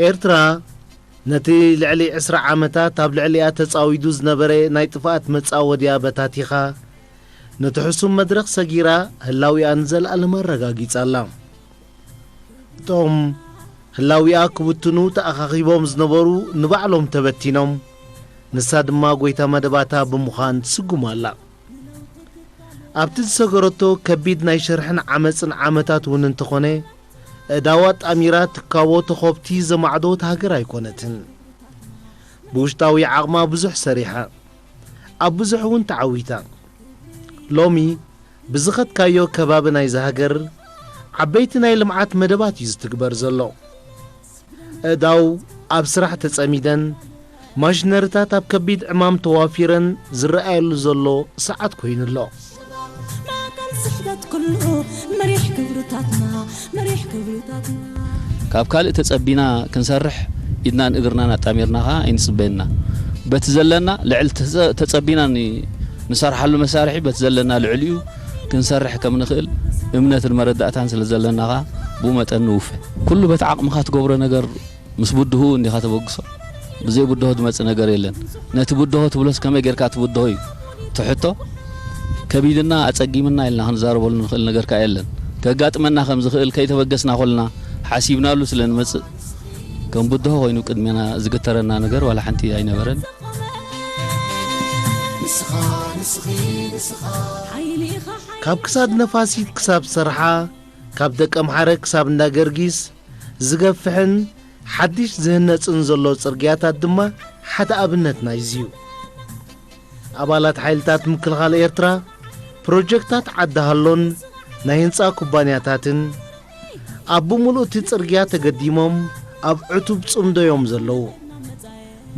ኤርትራ ነቲ ልዕሊ ዕስራ ዓመታት ኣብ ልዕሊኣ ተጻዊዱ ዝነበረ ናይ ጥፍኣት መጻወድያ በታቲኻ፣ ነቲ ሕሱም መድረኽ ሰጊራ ህላዊኣ ንዘለኣለም ኣረጋጊጻ ኣላ። እቶም ህላዊኣ ክብትኑ ተኣኻኺቦም ዝነበሩ ንባዕሎም ተበቲኖም፣ ንሳ ድማ ጐይታ መደባታ ብምዃን ትስጉም ኣላ። ኣብቲ ዝሰገረቶ ከቢድ ናይ ሽርሕን ዓመጽን ዓመታት እውን እንተኾነ፣ ኣእዳዋ ጣሚራ ትካቦ ተኾብቲ ዘማዕደወት ሃገር ኣይኮነትን። ብውሽጣዊ ዓቕማ ብዙሕ ሰሪሓ፣ ኣብ ብዙሕ እውን ተዓዊታ። ሎሚ ብዝኸድካዮ ከባቢ ናይዛ ሃገር ዓበይቲ ናይ ልምዓት መደባት እዩ ዝትግበር ዘሎ። ኣእዳው ኣብ ስራሕ ተጸሚደን፣ ማሽነሪታት ኣብ ከቢድ ዕማም ተዋፊረን ዝረኣየሉ ዘሎ ሰዓት ኮይኑ ኣሎ። ማእከል ስሕበት ኩሉ መሪሕ ክብርታትና መሪሕ ክብርታትና ካብ ካልእ ተጸቢና ክንሰርሕ ኢድናን እግርናን ኣጣሚርና ከኣ ኣይንጽበየና። በቲ ዘለና ልዕሊ ተጸ- ተጸቢና ን- ንሰርሓሉ መሳርሒ በቲ ዘለና ልዕሊኡ ክንሰርሕ ከም ንኽእል እምነትን መረዳእታን ስለ ዘለና ከኣ ብኡ መጠን ንውፈ። ኩሉ በቲ ዓቕምኻ ትገብሮ ነገር ምስ ብድሁ እንዲኻ ተበግሶ። ብዘይ ብድሆ ዝመጽእ ነገር የለን። ነቲ ብድሆ ትብሎስ ከመይ ጌርካ ትብድሆ እዩ እቲ ሕቶ። ከቢድና ኣጸጊምና ኢልና ክንዛረበሉ ንኽእል ነገር ከኣ የለን። ከጋጥመና ከም ዝኽእል ከይተበገስና ኮልና ሓሲብናሉ ስለ ንመጽእ ከም ብድሆ ኮይኑ ቅድሜና ዝግተረና ነገር ዋላ ሓንቲ ኣይነበረን። ሓይሊ ኢኻ ሓይሊ ካብ ክሳድ ነፋሲት ክሳብ ሰርሓ፣ ካብ ደቀምሓረ ክሳብ እንዳ ገርጊስ ዝገፍሕን ሓድሽ ዝህነጽን ዘሎ ጽርግያታት ድማ ሓደ ኣብነት ናይዚ እዩ። ኣባላት ሓይልታት ምክልኻል ኤርትራ ፕሮጀክታት ዓዲ ሃሎን ናይ ህንጻ ኩባንያታትን ኣብ ብምሉእ እቲ ጽርግያ ተገዲሞም ኣብ ዕቱብ ጽምዶ እዮም ዘለዉ።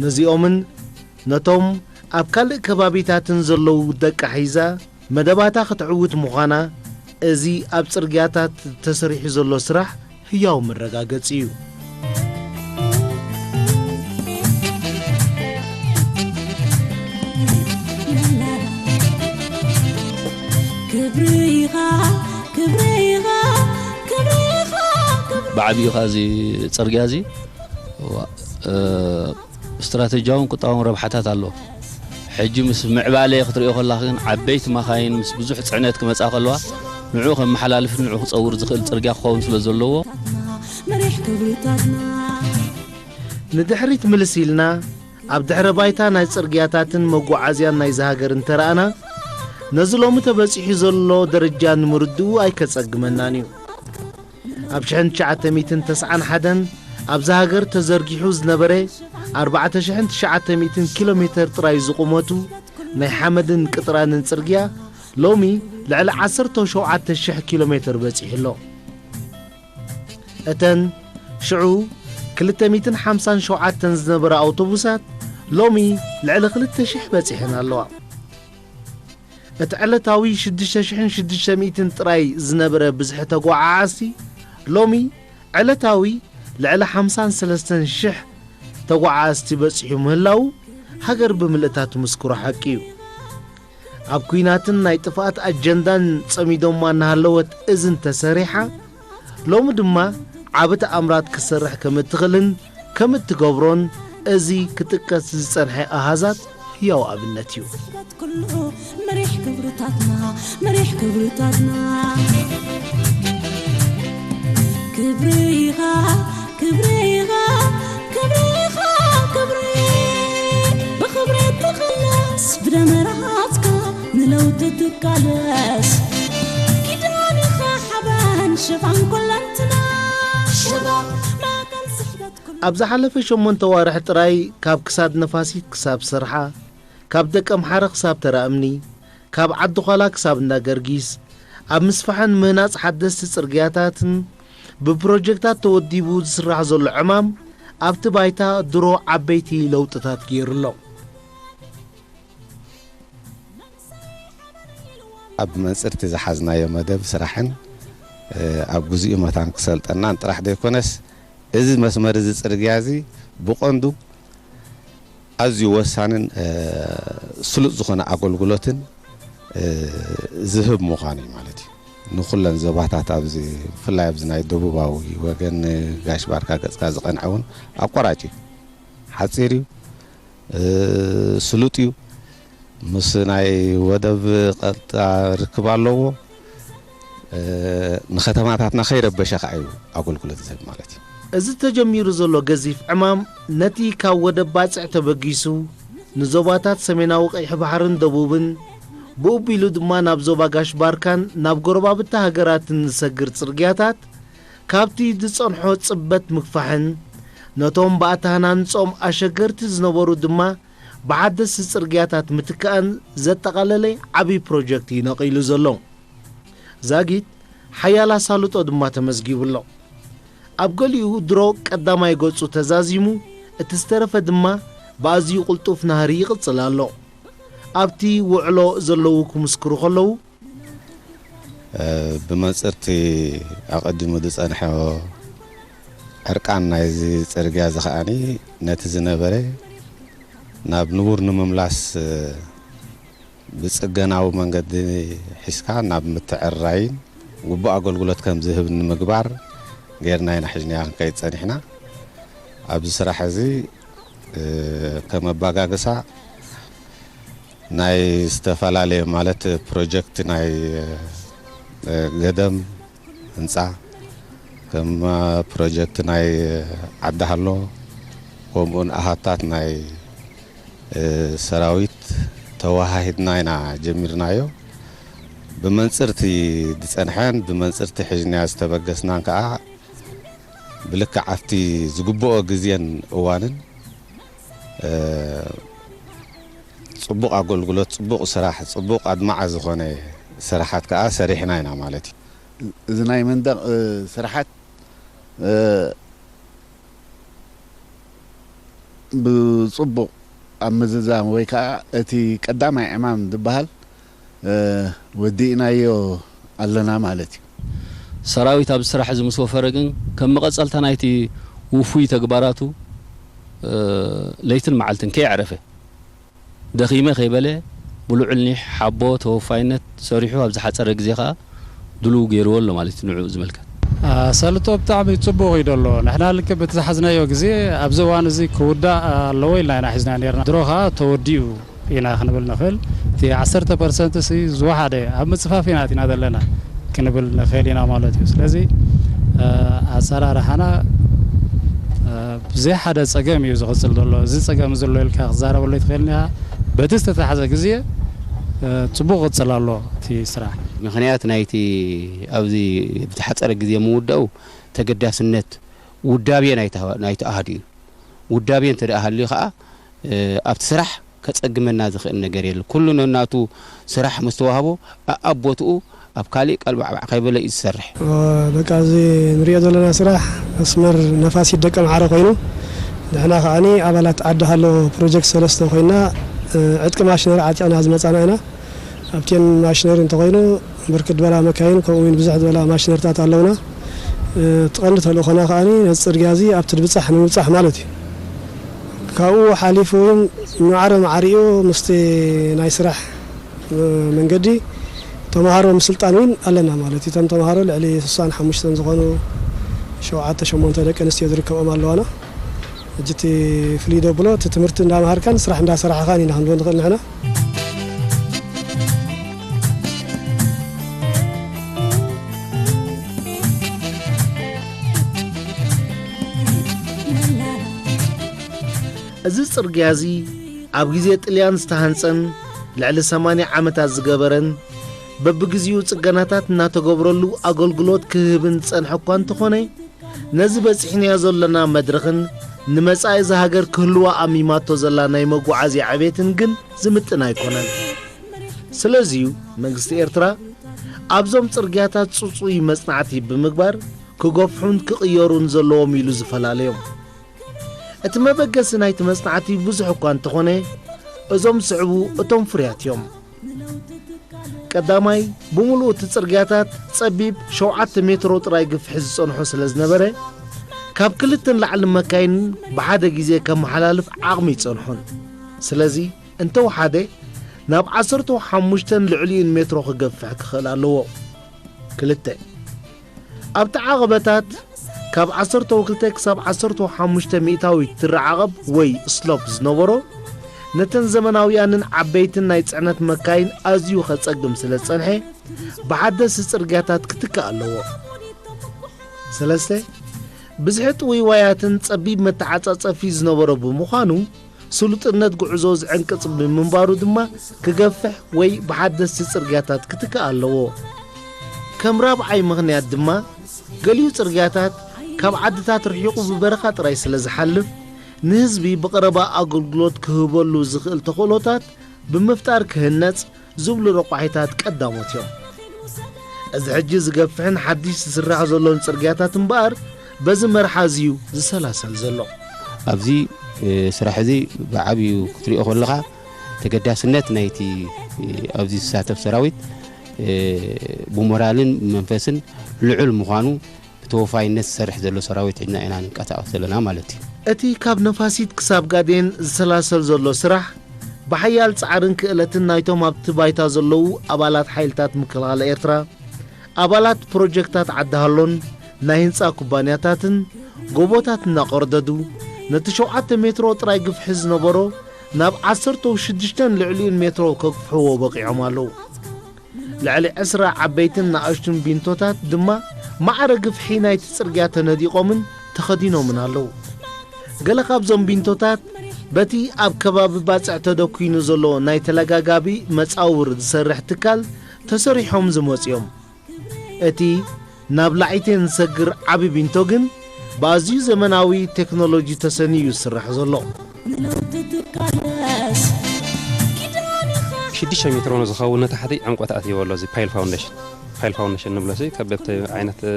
ነዚኦምን ነቶም ኣብ ካልእ ከባቢታትን ዘለዉ ደቃ ሒዛ መደባታ ክትዕውት ምዃና እዚ ኣብ ጽርግያታት ተሰሪሑ ዘሎ ስራሕ ህያው መረጋገጺ እዩ። ክብሪ ኢኻ ክብሪ ኢኻ ክብሪ ኢኻ ክብሪ ብዓቢኡ ኸኣ እዚ ጽርግያ እዚ ዋ- እ፣ ስትራተጂያውን ቁጠባውን ረብሓታት ኣለዎ። ሕጂ ምስ ምዕባለ ክትሪኦ ከለኻ ግን ዓበይቲ መኻይን ምስ ብዙሕ ጽዕነት ክመጻ ከለዋ ንዕኡ ከመሓላልፍን ንዕኡ ክጸውር ዝኽእል ጽርግያ ክኸውን ስለ ዘለዎ መሪሕ ክብርታትና ንድሕሪት ምልስ ኢልና ኣብ ድሕረ ባይታ ናይ ጽርግያታትን መጓዓዝያን ናይዚ ሃገር እንተረኣና ነዚ ሎሚ ተበጺሑ ዘሎ ደረጃ ንምርድኡ ኣይከጸግመናን እዩ። ኣብ ሽሕን ትሽዓተ ሚእትን ተስዓን ሓደን ኣብዛ ሃገር ተዘርጊሑ ዝነበረ ኣርባዕተ ሽሕን ትሽዓተ ሚእትን ኪሎ ሜተር ጥራይ ዝቑመቱ ናይ ሓመድን ቅጥራንን ጽርግያ ሎሚ ልዕሊ ዓሰርተ ሸውዓተ ሽሕ ኪሎ ሜተር በጺሑ ኣሎ። እተን ሽዑ ክልተ ሚእትን ሓምሳን ሸውዓተን ዝነበራ ኣውቶቡሳት ሎሚ ልዕሊ ክልተ ሽሕ በጺሐን ኣለዋ። እቲ ዕለታዊ ሽዱሽተ ሽሕን ሽዱሽተ ሚእትን ጥራይ ዝነበረ ብዝሒ ተጓዓዓዝቲ ሎሚ ዕለታዊ ልዕሊ ሓምሳን ሰለስተን ሽሕ ተጓዓዓዝቲ በጺሑ ምህላዉ ሃገር ብምልእታ ትምስክሮ ሓቂ እዩ። ኣብ ኲናትን ናይ ጥፍኣት ኣጀንዳን ጸሚዶማ እናሃለወት እዚ እንተሰሪሓ ሎሚ ድማ ዓቢ ተኣምራት ክትሰርሕ ከም እትኽእልን ከም እትገብሮን እዚ ክጥቀስ ዝጸንሐ ኣሃዛት ህያው ኣብነት እዩ። ኩሉ መሪሕ ክብርታትና መሪሕ ክብርታትና ክብሪ ኢኻ ክብሪ ኢኻ ክብሪ ኢኻ ክብሪ ብኽብሪ ትቕለስ ብደመራትካ ንለውጢ ትቃለስ ኪዳንኻ ሓበን ሽፋን ኩለንትና ሽባ ማእከል ስሕበት ኩሉ ኣብ ዝሓለፈ ሸሞንተ ዋርሕ ጥራይ ካብ ክሳድ ነፋሲት ክሳብ ሰርሓ፣ ካብ ደቀምሓረ ክሳብ ተራእምኒ፣ ካብ ዓዲ ዃላ ክሳብ እንዳ ገርጊስ ኣብ ምስፋሕን ምህናጽ ሓደስቲ ጽርግያታትን ብፕሮጀክታት ተወዲቡ ዝስራሕ ዘሎ ዕማም ኣብቲ ባይታ ድሮ ዓበይቲ ለውጥታት ገይሩ ኣሎ። ኣብ መንጽርቲ ዝሓዝናዮ መደብ ስራሕን ኣብ ግዜኡ መታን ክሰልጠናን ጥራሕ ዘይኮነስ እዚ መስመር እዚ ጽርግያ እዚ ብቐንዱ ኣዝዩ ወሳንን ስሉጥ ዝኾነ ኣገልግሎትን ዝህብ ምዃኑ እዩ ማለት እዩ። ንኹለን ዞባታት ኣብዚ፣ ብፍላይ ኣብዚ ናይ ደቡባዊ ወገን ጋሽ ባርካ ገጽካ ዝቐንዐ እውን ኣቋራጭ እዩ። ሓጺር እዩ፣ እ፣ ስሉጥ እዩ። ምስ ናይ ወደብ ቀጥታ ርክብ ኣለዎ። እ፣ ንከተማታትና ከይረበሸ ከኣ እዩ ኣገልግሎት ዝህብ ማለት እዩ። እዚ ተጀሚሩ ዘሎ ገዚፍ ዕማም ነቲ ካብ ወደብ ባጽዕ ተበጊሱ ንዞባታት ሰሜናዊ ቀይሕ ባሕርን ደቡብን ብኡቢሉ ድማ ናብ ዞባ ጋሽ ባርካን ናብ ጎረባብቲ ሃገራትን ዝሰግር ጽርግያታት ካብቲ ዝጸንሖ ጽበት ምግፋሕን ነቶም ብኣተሃናንጾም ኣሸገርቲ ዝነበሩ ድማ ብሓደስቲ ጽርግያታት ምትካእን ዘጠቓለለ ዓብዪ ፕሮጀክት እዩ ነቒሉ ዘሎ። ዛጊት ሓያል ኣሳልጦ ድማ ተመዝጊቡ ኣሎ። ኣብ ገሊኡ ድሮ ቀዳማይ ገጹ ተዛዚሙ፣ እቲ ዝተረፈ ድማ ብኣዝዩ ቅልጡፍ ናህሪ ይቕጽል ኣሎ። ኣብቲ ውዕሎ ዘለዉ ክምስክሩ ከለዉ፣ እ፣ ብመንጽርቲ ኣቐዲሙ ዝጸንሐ ዕርቃን ናይዚ ጽርግያ እዚ ከኣኒ ነቲ ዝነበረ ናብ ንቡር ንምምላስ፣ እ፣ ብጽገናዊ መንገዲ ሒዝካ ናብ ምትዕርራይን ግቡእ ኣገልግሎት ከም ዝህብ ንምግባር ጌርና ኢና ሒዝናዮ ክንከይድ ጸኒሕና። ኣብዚ ስራሕ እዚ፣ እ፣ ከም ኣባጋግሳ ናይ ዝተፈላለየ ማለት ፕሮጀክት ናይ፣ እ፣ ገደም ህንጻ፣ ከም ፕሮጀክት ናይ ዓዲ ሃሎ፣ ከምኡውን ኣሃታት ናይ፣ እ፣ ሰራዊት ተወሃሂድና ኢና ጀሚርናዮ። ብመንጽርቲ ዝጸንሐን ብመንጽርቲ ሒዝና ዝተበገስናን ከኣ ብልክዕ ኣብቲ ዝግብኦ ግዜን እዋንን፣ እ፣ ጽቡቕ ኣገልግሎት፣ ጽቡቕ ስራሕ፣ ጽቡቕ ኣድማዒ ዝኾነ ስራሓት ከኣ ሰሪሕና ኢና ማለት እዩ። እዚ ናይ መንደቕ፣ እ፣ ስራሓት፣ እ፣ ብጽቡቕ ኣብ ምዝዛም ወይ ከኣ እቲ ቀዳማይ ዕማም ዝበሃል፣ እ፣ ወዲእናዮ ኣለና ማለት እዩ። ሰራዊት ኣብዚ ስራሕ እዚ ምስ ወፈረ ግን ከም መቐጸልታ ናይቲ ውፉይ ተግባራቱ፣ እ፣ ለይትን መዓልትን ከየዕረፈ ደኺመ ከይበለ ብልዑል ኒሕ፣ ሓቦ፣ ተወፋይነት ሰሪሑ ኣብ ዝሓጸረ ግዜ ከኣ ድሉው ገይርዎ ኣሎ ማለት እዩ። ንዕኡ ዝምልከት ኣሳልጦ ብጣዕሚ ጽቡቕ እዩ ዘሎ። ንሕና ልክዕ በቲ ዝሓዝናዮ ግዜ ኣብዚ እዋን እዚ ክውዳእ ኣለዎ ኢልና ኢና ሒዝና ነርና። ድሮ ከኣ ተወዲኡ ኢና ክንብል ንኽእል። እቲ ዓሰርተ ፐርሰንት ሲ ዝወሓደ ኣብ ምጽፋፍ ኢና ኣቲና ዘለና ክንብል ንኽእል ኢና ማለት እዩ። ስለዚ፣ እ፣ ኣሰራርሓና፣ እ፣ ብዘይ ሓደ ጸገም እዩ ዝቕጽል ዘሎ። እዚ ጸገም ዘሎ ኢልካ ክትዛረበሉ ኣይትኽእልን ኢኻ። በቲ ዝተታሕዘ ግዜ፣ እ፣ ጽቡቕ ክቕጽል ኣሎ እቲ ስራሕ። ምኽንያት ናይቲ ኣብዚ ብዝሓጸረ ግዜ ምውዳኡ ተገዳስነት ውዳቤ ናይቲ፣ ናይቲ ኣሃዱ እዩ። ውዳቤ እንተ ደኣ ሃልዩ ኸኣ፣ እ፣ ኣብቲ ስራሕ ከጸግመና ዝኽእል ነገር የለን። ኩሉ ነናቱ ስራሕ ምስ ተዋህቦ፣ ኣኣብ ቦትኡ ኣብ ካልእ ቀልባዕባዕ ከይበለ እዩ ዝሰርሕ። እ፣ በቃ፣ እዚ ንሪኦ ዘለና ስራሕ መስመር ነፋሲት ደቀምሓረ ኮይኑ፣ ንሕና ከኣኒ ኣባላት ዓዲ ሃሎ ፕሮጀክት ሰለስተ ኮይና፣ እ፣ ዕጥቂ ማሽነሪ ዓጢቕና ዝመጻና ኢና። ኣብቴን ማሽነሪ እንተኾይኑ፣ ብርክት ዝበላ መካይን፣ ከምኡ እውን ብዙሕ ዝበላ ማሽነሪታት ኣለውና። እ፣ እቲ ቀንዲ ተልእኾና ከኣኒ ነዚ ጽርግያ እዚ ኣብቲ ድብጻሕ ንምብጻሕ ማለት እዩ። ካብኡ ሓሊፉ እውን ማዕረ ማዕሪኡ ምስቲ ናይ ስራሕ፣ እ፣ መንገዲ ተምሃሮ ምስልጣን እውን ኣለና ማለት እዩ። እቶም ተምሃሮ ልዕሊ ስሳን ሓሙሽተን ዝኾኑ ሸውዓተ ሸሞንተ ደቂ ኣንስትዮ ዝርከቦም ኣለዋና። ሕጂ እቲ ፍልይ ደብሎ እቲ ትምህርቲ እንዳምሃርካን ስራሕ እንዳሰራሕኻን ኢና ክንብሎ ንኽእል ንሕና። እዚ ጽርግያ እዚ ኣብ ግዜ ጥልያን ዝተሃንጸን ልዕሊ ሰማንያ ዓመታት ዝገበረን በብግዜኡ ጽገናታት እናተገብረሉ ኣገልግሎት ክህብን ዝጸንሐ እኳ እንተኾነ፣ ነዚ በጺሕናዮ ዘለና መድረኽን ንመጻኢ እዛ ሃገር ክህልዋ ኣሚማቶ ዘላ ናይ መጓዓዝያ ዕቤትን ግን ዝምጥን ኣይኮነን። ስለዚዩ መንግስቲ ኤርትራ ኣብዞም ጽርግያታት ጽጹይ መጽናዕቲ ብምግባር ክገፍሑን ክቕየሩን ዘለዎም ኢሉ ዝፈላለዮም። እቲ መበገሲ ናይቲ መጽናዕቲ ብዙሕ እኳ እንተኾነ፣ እዞም ዝስዕቡ እቶም ፍርያት እዮም። ቀዳማይ፣ ብምሉኡ እቲ ጽርግያታት ጸቢብ ሸውዓተ ሜትሮ ጥራይ ግፍሒ ዝጸንሖ ስለ ዝነበረ፣ ካብ ክልተ ንላዕሊ መካይን ብሓደ ግዜ ከመሓላልፍ ዓቕሚ ኣይጸንሖን። ስለዚ፣ እንተወሓደ ናብ ዓሰርተ ሓሙሽተን ልዕሊኡን ሜትሮ ክገፍሕ ክኽእል ኣለዎ። ክልተ ኣብቲ ዓቐበታት ካብ ዓሰርተ ክልተ ክሳብ ዓሰርተ ሓሙሽተ ሚእታዊት ትረዓቐብ ወይ ስሎፕ ዝነበሮ፣ ነተን ዘመናውያንን ዓበይትን ናይ ጽዕነት መካይን ኣዝዩ ከጸግም ስለ ዝጸንሐ፣ ብሓደስቲ ጽርግያታት ክትካእ ኣለዎ። ሰለስተ ብዝሒ ጥውይዋያትን ጸቢብ መተዓጻጸፊ ዝነበሮ ብምዃኑ፣ ስሉጥነት ጉዕዞ ዝዕንቅጽ ብምንባሩ ድማ ክገፍሕ ወይ ብሓደስቲ ጽርግያታት ክትካእ ኣለዎ። ከም ራብዓይ ምኽንያት ድማ፣ ገሊኡ ጽርግያታት ካብ ዓድታት ርሒቑ ብበረኻ ጥራይ ስለ ዝሓልፍ፣ ንህዝቢ ብቐረባ ኣገልግሎት ክህበሉ ዝኽእል ተኽእሎታት ብምፍጣር ክህነጽ ዝብሉ ረቋሒታት ቀዳሞት እዮም። እዚ ሕጂ ዝገፍሕን ሓድሽ ዝስራሕ ዘሎን ጽርግያታት እምበኣር፣ በዚ መርሓ እዚ እዩ ዝሰላሰል ዘሎ። ኣብዚ፣ እ፣ ስራሕ እዚ ብዓብዩ ክትሪኦ ከለኻ፣ ተገዳስነት ናይቲ፣ እ፣ ኣብዚ ዝሳተፍ ሰራዊት፣ እ፣ ብሞራልን መንፈስን ልዑል ምዃኑ፣ ብተወፋይነት ዝሰርሕ ዘሎ ሰራዊት ሒዝና ኢና ንንቀሳቐስ ዘለና ማለት እዩ። እቲ ካብ ነፋሲት ክሳብ ጋዴን ዝሰላሰል ዘሎ ስራሕ፣ ብሓያል ጻዕርን ክእለትን ናይቶም ኣብቲ ባይታ ዘለዉ ኣባላት ሓይልታት ምክልኻል ኤርትራ፣ ኣባላት ፕሮጀክታት ዓዲ ሃሎን ናይ ህንጻ ኩባንያታትን ጎቦታት እናቐርደዱ፣ ነቲ ሸውዓተ ሜትሮ ጥራይ ግፍሒ ዝነበሮ ናብ ዓሰርተ ሽዱሽተን ልዕሊኡን ሜትሮ ከግፍሕዎ በቒዖም ኣለዉ። ልዕሊ ዕስራ ዓበይትን ንኣሽቱን ቢንቶታት ድማ ማዕረ ግፍሒ ናይቲ ጽርግያ ተነዲቖምን ተኸዲኖምን ኣለዉ። ገለ ካብዞም ቢንቶታት በቲ ኣብ ከባቢ ባጽዕ ተደኲኑ ዘሎ ናይ ተለጋጋቢ መጻውር ዝሰርሕ ትካል ተሰሪሖም ዝመጹ እዮም። እቲ ናብ ላዕቴን ዝሰግር ዓቢ ቢንቶ ግን ብኣዝዩ ዘመናዊ ቴክኖሎጂ ተሰንዩ እዩ ዝስራሕ ዘሎ። ሽዱሽተ ሜትሮ ንዝኸውን ንታሕቲ ዕምቆት ኣትይዎ ኣሎ። እዚ ፓይል ፋውንዴሽን፣ ፓይል ፋውንዴሽን ንብሎ ሲ ከበብቲ ዓይነት፣ እ፣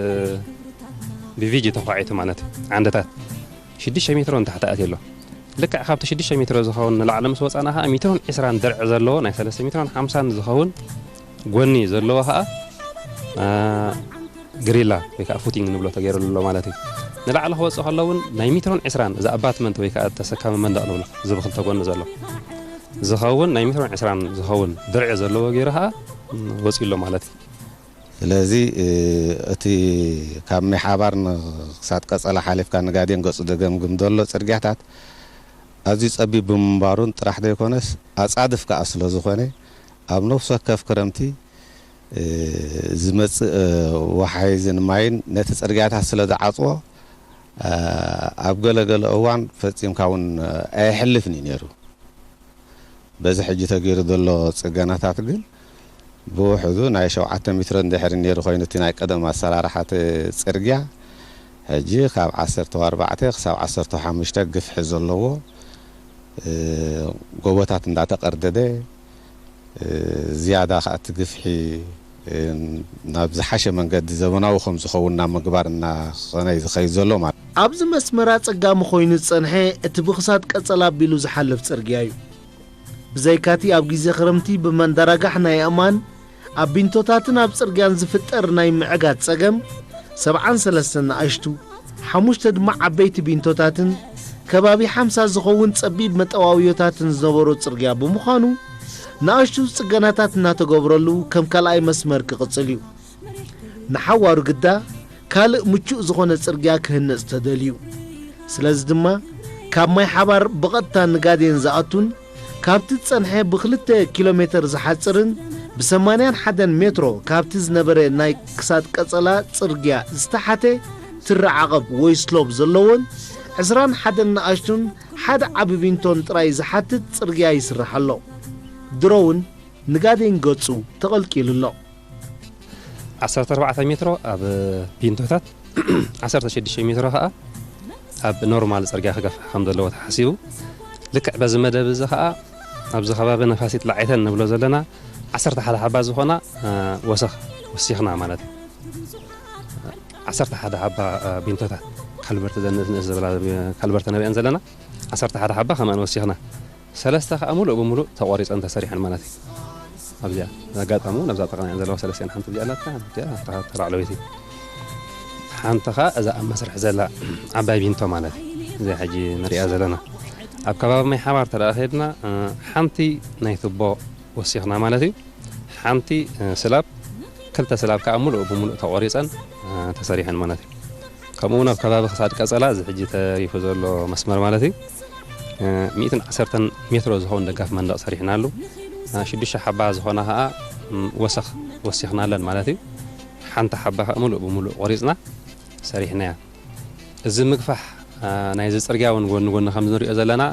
ብቪጂ ተኳዒቱ ማለት እዩ። ዓንድታት ሽዱሽተ ሜትሮ ንታሕቲ ኣትዩ ኣሎ። ልክዕ ካብቲ ሽዱሽተ ሜትሮ ዝኸውን ንላዕሊ ምስ ወጻና ኸዓ ሜትሮን ዕስራን ድርዒ ዘለዎ ናይ ሰለስተ ሜትሮን ሓምሳን ዝኸውን ጎኒ ዘለዎ ኸዓ፣ እ፣ ግሪላ ወይ ከዓ ፉቲንግ ንብሎ ተገይሩሉ ኣሎ ማለት እዩ። ንላዕሊ ክወፅእ ከሎ እውን ናይ ሜትሮን ዕስራን እዚ ኣባትመንት ወይ ከዓ ተሰካሚ መንደቕ ንብሎ እዚ ብክልተ ጎኒ ዘሎ ዝኸውን ናይ ሜትሮን ዕስራን ዝኸውን ድርዒ ዘለዎ ገይሩ ከዓ ወፂኡ ኣሎ ማለት እዩ። ስለዚ እቲ ካብ ማይ ሓባር ክሳብ ቀፀላ ሓሊፍካ ንጋዴን ገፁ ደገምግም ዘሎ ፅርግያታት ኣዝዩ ፀቢብ ብምንባሩን ጥራሕ ዘይኮነስ ኣፃድፍ ከዓ ስለዝኾነ ኣብ ነፍሲ ወከፍ ክረምቲ ዝመፅእ ወሓይዝን ማይን ነቲ ፅርግያታት ስለ ዝዓፅዎ ኣብ ገለ ገለ እዋን ፈፂምካ እውን ኣየሕልፍን እዩ ነይሩ። በዚ ሕጂ ተገይሩ ዘሎ ፅገናታት ግን ብውሕዱ ናይ ሸውዓተ ሜትሮ እንድሕር ነይሩ ኮይኑ እቲ ናይ ቀደም ኣሰራርሓ እቲ ፅርግያ ሕጂ ካብ ዓሰርተ ኣርባዕተ ክሳብ ዓሰርተ ሓሙሽተ ግፍሒ ዘለዎ ጎቦታት እንዳተቐርደደ ዝያዳ ከዓ እቲ ግፍሒ ናብ ዝሓሸ መንገዲ ዘበናዊ ከም ዝኸውን ናብ ምግባር እናኸነ እዩ ዝኸይድ ዘሎ ማለት እዩ። ኣብዚ መስመር ኣጸጋሚ ኮይኑ ዝጸንሐ እቲ ብኽሳድ ቀጸል ኣቢሉ ዝሓልፍ ጽርግያ እዩ። ብዘይካቲ ኣብ ግዜ ክረምቲ ብመንዳራጋሕ ናይ ኣእማን ኣብ ቢንቶታትን ኣብ ጽርግያን ዝፍጠር ናይ ምዕጋት ጸገም፣ ሰብዓን ሰለስተን ንኣሽቱ፣ ሓሙሽተ ድማ ዓበይቲ ቢንቶታትን ከባቢ ሓምሳ ዝኸውን ጸቢብ መጠዋውዮታትን ዝነበሮ ጽርግያ ብምዃኑ፣ ንኣሽቱ ጽገናታት እናተገብረሉ ከም ካልኣይ መስመር ክቕጽል እዩ። ንሓዋሩ ግዳ ካልእ ምቹእ ዝኾነ ጽርግያ ክህነጽ ተደልዩ። ስለዚ ድማ ካብ ማይ ሓባር ብቐጥታ ንጋዴን ዝኣቱን ካብቲ ዝጸንሐ ብክልተ ኪሎ ሜተር ዝሓጽርን ብሰማንያን ሓደን ሜትሮ ካብቲ ዝነበረ ናይ ክሳድ ቀጸላ ጽርግያ ዝተሓተ ትሪ ዓቐብ ወይ ስሎፕ ዘለዎን ዕስራን ሓደን ንኣሽቱን ሓደ ዓቢ ቢንቶን ጥራይ ዝሓትት ጽርግያ ይስራሕ ኣሎ። ድሮ እውን ንጋዴን ገጹ ተቐልቂሉ ኣሎ። ዓሰርተ ኣርባዕተ ሜትሮ ኣብ ቢንቶታት፣ ዓሰርተ ሽዱሽተ ሜትሮ ከዓ ኣብ ኖርማል ጽርግያ ክገፍሕ ከም ዘለዎ ተሓሲቡ። ልክዕ በዚ መደብ እዚ ከዓ ኣብዚ ከባቢ ነፋሲት ላዕተን ንብሎ ዘለና ዓሰርተ ሓደ ሓባ ዝኾና፣ እ፣ ወሰኽ ወሲኽና ማለት እዩ። ዓሰርተ ሓደ ሓባ፣ እ፣ ቢንቶታት ካልቨርት ዘንእስ ንእስ ዝብላ ካልቨርት ንሪአን ዘለና ዓሰርተ ሓደ ሓባ ከምኣን ወሲኽና። ሰለስተ ከዓ ሙሉእ ብሙሉእ ተቋሪፀን ተሰሪሐን ማለት እዩ። ኣብዚኣ ኣጋጣሚ እውን ኣብዛ ጥቕና እየን ዘለዋ ሰለስቲኣን። ሓንቲ እዚኣ ኣላትና፣ ሓንቲ እዚኣ እታ ተላዕለወይቲ። ሓንቲ ከዓ እዛ ኣብ መስርሕ ዘላ ዓባይ ቢንቶ ማለት እዩ። እዚኣ ሕጂ ንሪኣ ዘለና። ኣብ ከባቢ ማይ ሓባር ተደኣ ከይድና፣ እ፣ ሓንቲ ናይ ቱቦ ወሲኽና ማለት እዩ። ሓንቲ፣ እ፣ ስላብ ክልተ ስላብ ከዓ ሙሉእ ብሙሉእ ተቆሪፀን ተሰሪሐን ማለት እዩ። ከምኡ እውን ኣብ ከባቢ ክሳድ ቀፀላ እዚ ሕጂ ተሪፉ ዘሎ መስመር ማለት እዩ ሚእትን ዓሰርተን ሜትሮ ዝኸውን ደጋፍ መንደቕ ሰሪሕናሉ። ሽዱሽተ ሓባ ዝኾና ከዓ ወሰኽ ወሲኽናለን ማለት እዩ። ሓንቲ ሓባ ከዓ ሙሉእ ብሙሉእ ቆሪፅና ሰሪሕናያ። እዚ ምግፋሕ ናይዚ ፅርግያ እውን ጎኒ ጎኒ ከም ንሪኦ ዘለና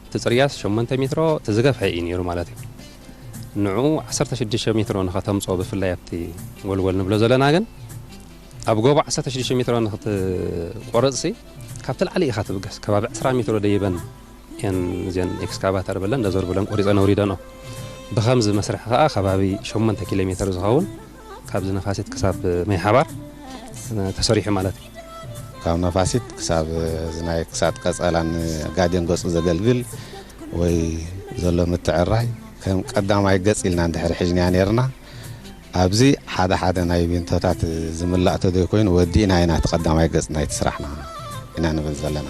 እቲ ፅርግያስ ሸሞንተ ሜትሮ እቲ ዝገፍሐ እዩ ነይሩ ማለት እዩ። ንዕኡ ዓሰርተ ሽዱሽተ ሜትሮ ንኸተምፅኦ ብፍላይ ኣብቲ ጎልጎል ንብሎ ዘለና ግን ኣብ ጎቦ ዓሰርተ ሽዱሽተ ሜትሮ ንክትቆርፅሲ ካብቲ ላዕሊ ኢኻ ትብገስ። ከባቢ ዕስራ ሜትሮ ደይበን እየን እዚን ኤክስካቫተር ብለን ደዞር ብለን ቆሪፀን ኣውሪደንኦ። ብከምዚ መስርሒ ከዓ ከባቢ ሸሞንተ ኪሎ ሜትር ዝኸውን ካብዚ ነፋሲት ክሳብ ማይ ሓባር ተሰሪሑ ማለት እዩ። ካብ ነፋሲት ክሳብ እዚ ናይ ክሳድ ቀፀላን ጋዴን ገፁ ዘገልግል ወይ ዘሎ ምትዕራይ ከም ቀዳማይ ገፅ ኢልና እንድሕር ሒዝናያ ነይርና። ኣብዚ ሓደ ሓደ ናይ ቢንቶታት ዝምላእ ተዘይኮይኑ ወዲእና ኢና እቲ ቀዳማይ ገፅ ናይቲ ስራሕና ኢና ንብል ዘለና።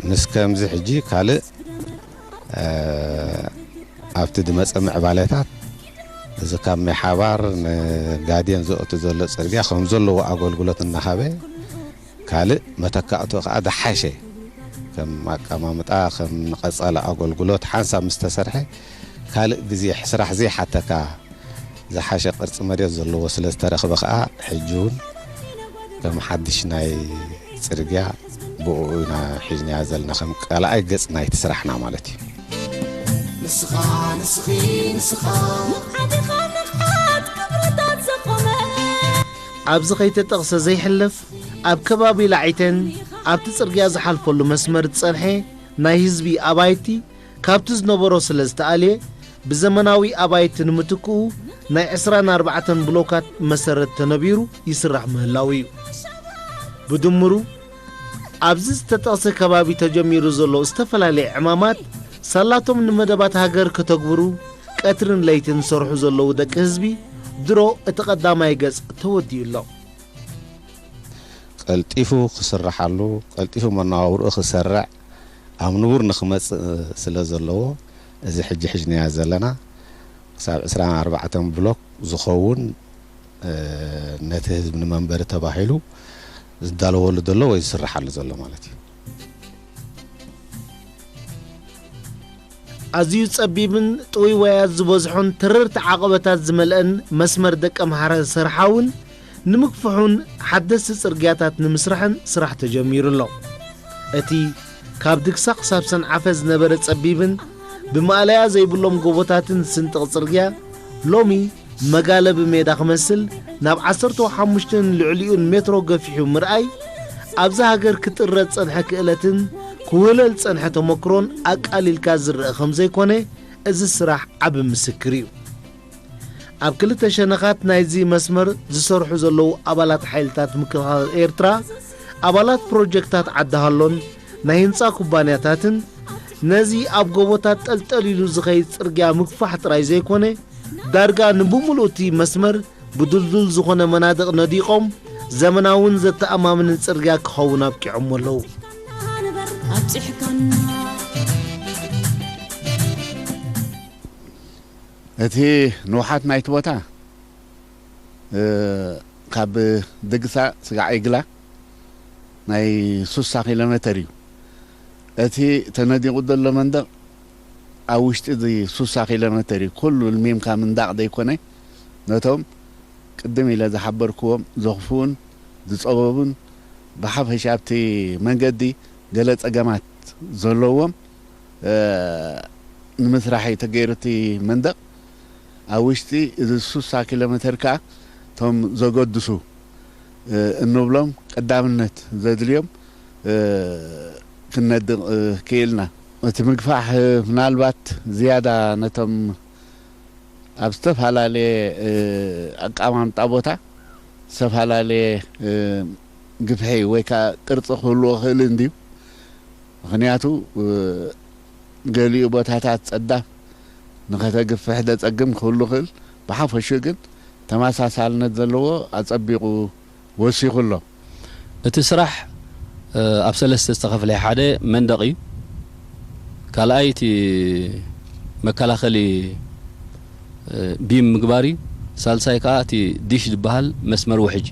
ምስ ከምዚ ሕጂ ካልእ ኣብቲ ዝመፀ ምዕባለታት እዚ ካብ ማይ ሓባር ንጋዴን ዘእቱ ዘሎ ፅርግያ ከም ዘለዎ ኣገልግሎት እናሃበ ካልእ መተካእቶ ከዓ ዝሓሸ ከም ኣቀማምጣ ከም ንቐፃሊ ኣገልግሎት ሓንሳብ ምስ ተሰርሐ ካልእ ግዜ ስራሕ ዘይሓተካ ዝሓሸ ቅርፂ መሬት ዘለዎ ስለ ዝተረኽበ ከዓ ሕጂ እውን ከም ሓድሽ ናይ ፅርግያ ብኡ ኢና ሒዝናያ ዘለና ከም ካልኣይ ገፅ ናይቲ ስራሕና ማለት እዩ። ንስኻ ንስኺ ንስኻ ንቕሓትኻ ንቕሓት ክብርታት ዘቆመ ኣብዚ ከይተጠቕሰ ዘይሕለፍ ኣብ ከባቢ ላዒተን ኣብቲ ጽርግያ ዝሓልፈሉ መስመር ዝጸንሐ ናይ ህዝቢ ኣባይቲ ካብቲ ዝነበሮ ስለ ዝተኣልየ ብዘመናዊ ኣባይቲ ንምትክኡ ናይ ዕስራን ኣርባዕተን ብሎካት መሰረት ተነቢሩ ይስራሕ ምህላው እዩ። ብድምሩ ኣብዚ ዝተጠቕሰ ከባቢ ተጀሚሩ ዘሎ ዝተፈላለየ ዕማማት ሳላቶም ንመደባት ሃገር ከተግብሩ ቀትርን ለይትን ዝሰርሑ ዘለዉ ደቂ ህዝቢ ድሮ እቲ ቀዳማይ ገጽ ተወዲኡ ኣሎ። ቀልጢፉ ክስርሓሉ፣ ቀልጢፉ መነባብርኡ ክሰርዕ ኣብ ንቡር ንክመጽእ ስለ ዘለዎ እዚ ሕጂ ሒዝናዮ ዘለና ክሳብ ዕስራን ኣርባዕተን ብሎክ ዝኸውን ነቲ ህዝቢ ንመንበሪ ተባሂሉ ዝዳለወሉ ዘሎ ወይ ዝስርሓሉ ዘሎ ማለት እዩ። ኣዝዩ ጸቢብን ጥውይዋያት ዝበዝሖን ተረርቲ ዓቐበታት ዝመልአን መስመር ደቀምሓረ ዝሰርሓ እውን ንምግፍሑን ሓደስቲ ጽርግያታት ንምስራሕን ስራሕ ተጀሚሩ ኣሎ። እቲ ካብ ድግሳ ክሳብ ሰንዓፈ ዝነበረ ጸቢብን ብማእለያ ዘይብሎም ጎቦታትን ዝስንጥቕ ጽርግያ ሎሚ መጋለቢ ሜዳ ክመስል ናብ ዓሰርተ ሓሙሽተን ልዕሊኡን ሜትሮ ገፊሑ ምርኣይ ኣብዛ ሃገር ክጥረ ዝጸንሐ ክእለትን ክውህለል ዝጸንሐ ተመክሮን ኣቃሊልካ ዝረአ ከም ዘይኮነ እዚ ስራሕ ዓቢ ምስክር እዩ። ኣብ ክልተ ሸነኻት ናይዚ መስመር ዝሰርሑ ዘለዉ ኣባላት ሓይልታት ምክልኻል ኤርትራ፣ ኣባላት ፕሮጀክታት ዓዲ ሃሎን ናይ ህንጻ ኩባንያታትን ነዚ ኣብ ጎቦታት ጠልጠል ኢሉ ዝኸይድ ጽርግያ ምግፋሕ ጥራይ ዘይኮነ፣ ዳርጋ ንብምሉኡ እቲ መስመር ብድልዱል ዝኾነ መናድቕ ነዲቖም ዘመናውን ዘተኣማምንን ጽርግያ ክኸውን ኣብቂዖሞ ኣለዉ። ኣብጺሕካና እቲ ንውሓት ናይቲ ቦታ ካብ ድግሳ ስጋዕ ይግላ ናይ ሱሳ ኪሎ ሜተር እዩ። እቲ ተነዲቑ ዘሎ መንደቕ ኣብ ውሽጢ እዚ ሱሳ ኪሎ ሜተር እዩ። ኩሉ ልሚምካ ምንዳቕ ዘይኮነ ነቶም ቅድም ኢለ ዝሓበርክዎም ዘኽፍኡን ዝፀበቡን ብሓፈሻ ኣብቲ መንገዲ ገለ ፀገማት ዘለዎም ንምስራሕ እዩ ተገይሩ እቲ መንደቕ። ኣብ ውሽጢ እዚ ሱሳ ኪሎ ሜተር ከዓ እቶም ዘገድሱ እንብሎም ቀዳምነት ዘድልዮም ክነድቕ ክኢልና። እቲ ምግፋሕ ምናልባት ዝያዳ ነቶም ኣብ ዝተፈላለየ ኣቀማምጣ ቦታ ዝተፈላለየ ግፍሒ ወይ ከዓ ቅርፂ ክህልዎ ክእል እንድዩ። ምክንያቱ ገሊኡ ቦታታት ፀዳፍ ንኸተግፍሕ ደፀግም ክህሉ ክእል። ብሓፈሹ ግን ተመሳሳልነት ዘለዎ ኣፀቢቑ ወሲኹ ኣሎ። እቲ ስራሕ ኣብ ሰለስተ ዝተኸፍለ ሓደ መንደቕ እዩ። ካልኣይ እቲ መከላኸሊ ቢም ምግባር እዩ። ሳልሳይ ከዓ እቲ ዲሽ ዝበሃል መስመር ውሕጅ።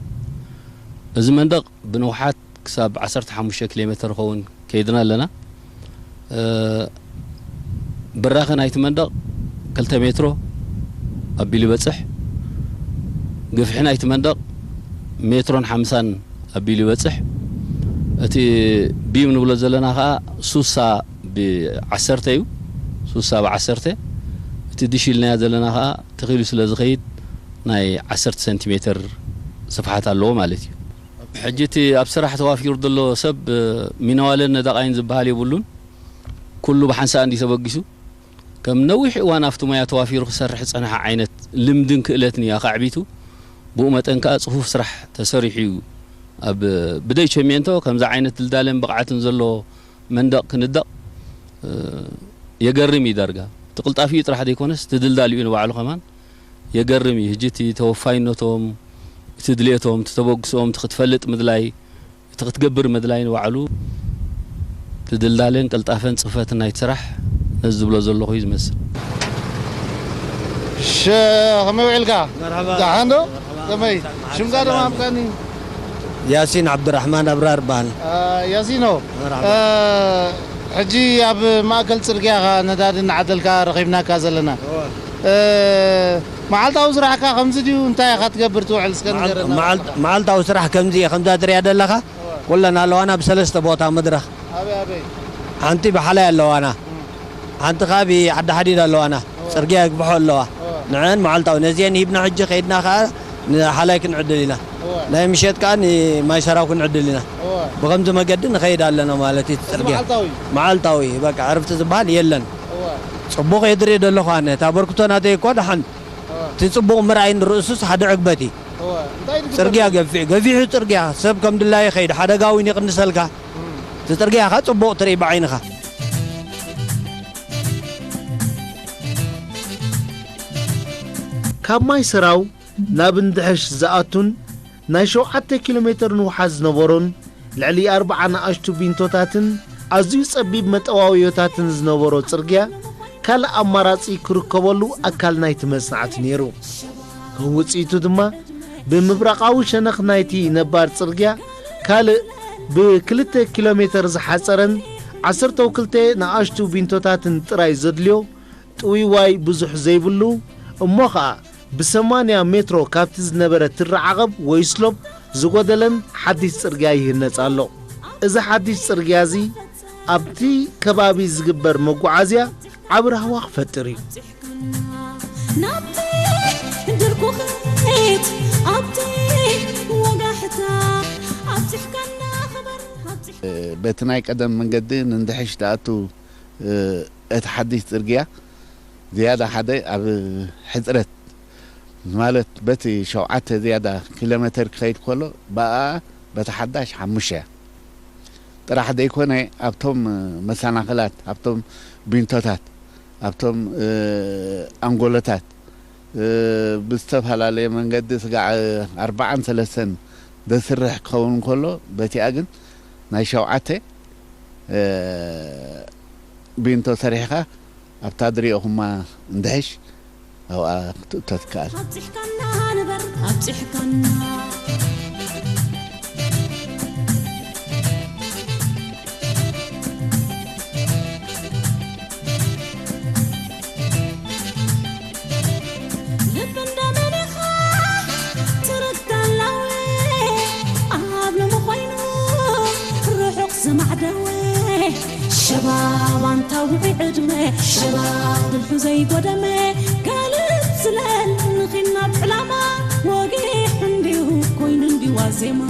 እዚ መንደቕ ብንውሓት ክሳብ ዓሰርተ ሓሙሽተ ኪሎ ሜትር ኸውን ከይድና ኣለና። ብራኸ ናይቲ መንደቕ ክልተ ሜትሮ ኣቢሉ ይበጽሕ። ግፍሒ ናይቲ መንደቕ ሜትሮን ሓምሳን ኣቢሉ ይበጽሕ። እቲ ቢም ንብሎ ዘለና ኸኣ ሱሳ ብዓሰርተ እዩ። ሱሳ ብዓሰርተ። እቲ ድሽ ኢልናዮ ዘለና ኸኣ ተኺሉ ስለ ዝኸይድ ናይ ዓሰርተ ሰንቲሜተር ስፍሓት ኣለዎ ማለት እዩ። ሕጂ እቲ ኣብ ስራሕ ተዋፊሩ ዘሎ ሰብ ሚነዋለን ነዳቓይን ዝበሃል የብሉን። ኩሉ ብሓንሳእ እንዲ ተበጊሱ ከም ነዊሕ እዋን ኣብቲ ሞያ ተዋፊሩ ክሰርሕ ዝጸንሐ ዓይነት ልምድን ክእለትን እዩ ኣኻዕቢቱ። ብኡ መጠን ከኣ ጽፉፍ ስራሕ ተሰሪሑ እዩ። ኣብ ብደይ ቸሜንቶ ከምዚ ዓይነት ድልዳለን ብቕዓትን ዘሎ መንደቕ ክንደቕ የገርም እዩ ዳርጋ። እቲ ቅልጣፊኡ ጥራሕ ዘይኮነስ እቲ ድልዳሊኡ ንባዕሉ ከማን የገርም እዩ። ሕጂ እቲ ተወፋይነቶም፣ እቲ ድልየቶም፣ እቲ ተበግሶኦም፣ እቲ ክትፈልጥ ምድላይ፣ እቲ ክትገብር ምድላይ ንባዕሉ እቲ ድልዳለን ቅልጣፈን ጽፈትን ናይቲ ስራሕ ነዚ ዝብሎ ዘለኹ እዩ ዝመስል። ሸ-፣ ከመይ ውዒልካ? መርሓባ። ደሓን ዶ? መርሓባ። ከመይ? ሽምካ ድማ ኣምካኒ? ያሲን ዓብድራሕማን ኣብራር በሃል። አ፣ ያሲኖ፣ መርሓባ። አ፣ ሕጂ ኣብ ማእከል ጽርግያ ኢኻ ነዳዲ እናዓደልካ ረኺብናካ ዘለና። እወ። እ፣ መዓልታዊ ስራሕካ ከምዚ ድዩ? እንታይ ኢኻ ትገብር ትውዕል? እስከ መዓል-፣ ንገረና። መዓል-፣ መዓልታዊ ስራሕ ከምዚ እየ፣ ከምዛ ትሪኣ ዘለኻ። እወ። ኩለን ኣለዋና ብሰለስተ ቦታ መድረኽ። ኣበይ ኣበይ? ሓንቲ ብሓላይ ኣለዋና። እም። ሓንቲ ኸዓ ብዓዲ ሓዲድ ኣለዋና። እወ። ጽርግያ ይግብሖ ኣለዋ። እወ። ንዐን መዓልታዊ ነዚአን ሂብና ሕጂ ከይድና ኸዓ ንሓላይ ክንዕድል ኢና። እወ። ናይ ምሸት ከኣ ንማይ ሰራው ክንዕድል ኢና። እወ። ብኸምዚ መገዲ ንኸይድ ኣለና ማለት እዩ። እቲ ጽርግያ መዓልታዊ? መዓልታዊ፣ በቃ ዕርፍቲ ዝበሃል የለን። እወ። ጽቡቕ እየ ዝርኢ ዘለኹ ኣነ። እቲ ኣበርክቶ ናተይ እኳ ደሓን። እወ። እቲ ጽቡቕ ምርኣይ ንርእሱስ ሓደ ዕግበት እዩ። እወ። እንታይ ድግበር? ጽርግያ ገፊሕ፣ ገፊሑ ጽርግያ ሰብ ከም ድላዩ ይኸይድ። ሓደጋ እውን ይቕንሰልካ። እም። እቲ ጽርግያ ኸኣ ጽቡቕ ትርኢ ብዓይንኻ። ካብ ማይ ሰራው ናብ እንድሕሽ ዝኣቱን ናይ ሸውዓተ ኪሎ ሜትር ንውሓት ዝነበሮን ልዕሊ ኣርብዓ ንኣሽቱ ቢንቶታትን ኣዝዩ ጸቢብ መጠዋወዮታትን ዝነበሮ ጽርግያ ካልእ ኣማራጺ ክርከበሉ ኣካል ናይቲ መጽናዕቲ ነይሩ። ከም ውጽኢቱ ድማ ብምብራቓዊ ሸነኽ ናይቲ ነባር ጽርግያ ካልእ ብክልተ ኪሎ ሜትር ዝሓጸረን ዓሰርተ ክልተ ንኣሽቱ ቢንቶታትን ጥራይ ዘድልዮ ጥውይዋይ ብዙሕ ዘይብሉ እሞ ኸኣ ብሰማንያ ሜትሮ ካብቲ ዝነበረ ትረዓቐብ ወይ ስሎፕ ዝጎደለን ሓድሽ ጽርግያ ይህነጽ ኣሎ። እዚ ሓድሽ ጽርግያ እዚ ኣብቲ ከባቢ ዝግበር መጓዓዝያ ዓቢ ራህዋ ክፈጥር እዩ። ናብቲ ድርኩኺት ኣብቲ ወጋሕታ ኣብዚሕካና ኽበር ኣብዚሕ በቲ ናይ ቀደም መንገዲ ንንድሕሽ ትኣቱ፣ እ፣ እቲ ሓድሽ ጽርግያ ዝያዳ ሓደ ኣብ ሕጽረት ማለት በቲ ሸውዓተ ዝያዳ ኪሎ ሜተር ክኸይድ ከሎ ብኣ በቲ ሓዳሽ ሓሙሽተ እያ። ጥራሕ ዘይኮነ ኣብቶም መሰናኽላት፣ ኣብቶም ቢንቶታት፣ ኣብቶም፣ እ፣ ኣንጎሎታት፣ እ፣ ብዝተፈላለየ መንገዲ ስጋዕ ኣርባዓን ሰለስተን ዘስርሕ ክኸውን ከሎ በቲኣ ግን ናይ ሸውዓተ፣ እ፣ ቢንቶ ሰሪሕኻ ኣብታ ድሪኦኹማ እንድሕሽ ኣብኣ ክትእቶ ትከኣል። ኣብዚሕካና ንበር ኣብዚሕካና ልብ እንደመነኻ ትርዳላወ ኣብ ሎሚ ኮይኑ ርሑቕ ዝማዕደወ ሸባብ ኣንታ ውዑይ ዕድመ ሸባብ ብልሑ ዘይጎደመ ጋልብ ዝለል ንኺናብ ዕላማ ወጊሕ እንዲሁ ኮይኑ እንዲዋ ዜማ